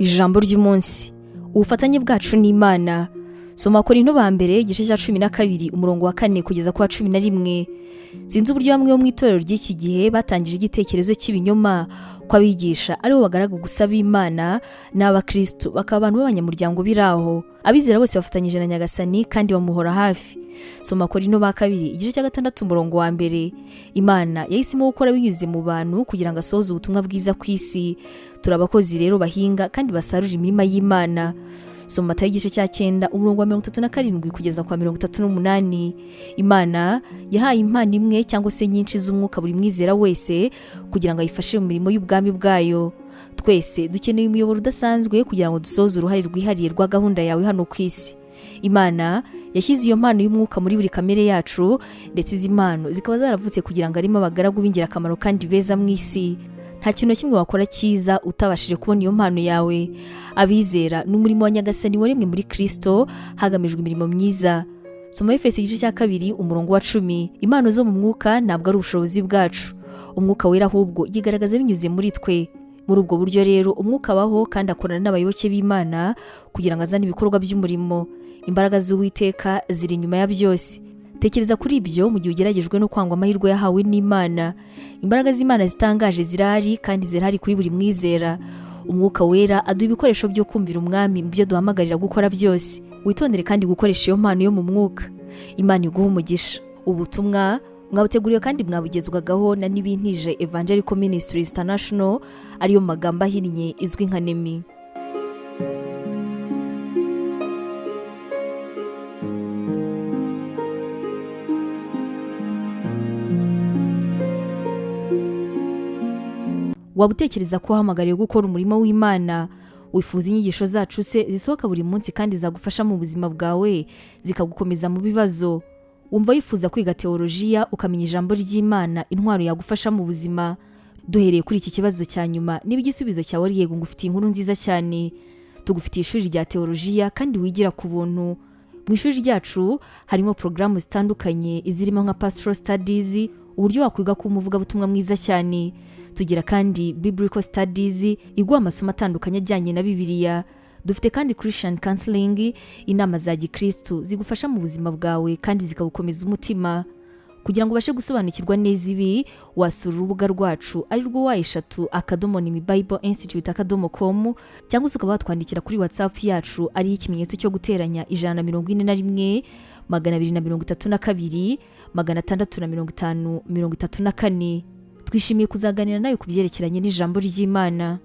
Ijambo ry'umunsi: ubufatanye bwacu n'Imana. Soma Abakorinto ba mbere, igice cya 12, umurongo wa 4 kugeza ku wa 11. Sinzi uburyo bamwe bo mu itorero ry'iki gihe batangije igitekerezo cy'ibinyoma ko abigisha aribo bagaragu gusa b'Imana n'abakristo, bakaba abantu b'abanyamuryango biraho. Abizera bose bafatanyije na Nyagasani kandi bamuhora hafi. Soma Abakorinto ba kabiri, igice cya 6, umurongo wa 1. Imana yahisemo gukora binyuze mu bantu kugira ngo asohoze ubutumwa bwiza ku isi. Turi abakozi rero bahinga kandi basarura imirima y'Imana. Soma Matayo, igice cya 9, umurongo wa 37 kugeza kwa 38. Imana yahaye impano imwe cyangwa se nyinshi z'umwuka buri mwizera wese kugira ngo ayifashe mu mirimo y'ubwami bwayo. Twese dukeneye umuyoboro udasanzwe kugira ngo dusohoze uruhare rwihariye rwa gahunda yawe hano ku isi. Imana yashyize iyo mpano y'umwuka muri buri kamere yacu, ndetse izi mpano zikaba zaravutse kugira ngo arimo abagaragu b'ingirakamaro kandi beza mu isi. Nta kintu na kimwe wakora cyiza utabashije kubona iyo mpano yawe. Abizera ni umurimo wa Nyagasani waremwe muri Kristo hagamijwe imirimo myiza. Soma Efeso, igice cya 2, umurongo wa 10. Impano zo mu mwuka ntabwo ari ubushobozi bwacu. Umwuka Wera ahubwo yigaragaza binyuze muri twe. Muri ubwo buryo rero, umwuka abaho kandi akorana n'abayoboke b'Imana kugira ngo azane ibikorwa by'umurimo. Imbaraga z'Uwiteka ziri inyuma ya byose. Tekereza kuri ibyo mu gihe ugeragejwe no kwangwa amahirwe yahawe n'Imana. Imbaraga z'Imana zitangaje zirahari kandi zirahari kuri buri mwizera. Umwuka Wera aduha ibikoresho byo kumvira Umwami mu byo duhamagarira gukora byose. Witondere kandi gukoresha iyo mpano yo mu mwuka. Imana iguha umugisha. Ubutumwa mwabuteguriwe kandi mwabugezwagaho na Nibintije Evangelical Ministries International, ariyo mu magambo ahinnye izwi nka NEMI. Waba utekereza ko wahamagariwe gukora umurimo w'Imana? Wifuza inyigisho zacu se zisohoka buri munsi kandi zagufasha mu buzima bwawe, zikagukomeza mu bibazo? Wumva wifuza kwiga teolojiya, ukamenya ijambo ry'Imana, intwaro yagufasha mu buzima? Duhereye kuri iki kibazo cya nyuma, niba igisubizo cyawe ari yego, ngufitiye inkuru nziza cyane. Tugufitiye ishuri rya teolojiya kandi wigira ku buntu. Mu ishuri ryacu harimo porogaramu zitandukanye zirimo nka Pastoral Studies, uburyo wakwiga kuba umuvugabutumwa mwiza cyane. Tugira kandi Biblical Studies, iguha amasomo atandukanye ajyanye na Bibiliya. Dufite kandi Christian Counseling, inama za gikristu zigufasha mu buzima bwawe kandi zikagukomeza umutima. Kugira ngo ubashe gusobanukirwa neza ibi, wasura urubuga rwacu ari rwo www.nemibibleinstitute.com, cyangwa se ukaba watwandikira kuri WhatsApp yacu, ariyo ikimenyetso cyo guteranya 141 232 650 34. Twishimiye kuzaganira nawe ku byerekeranye n'ijambo ry'Imana.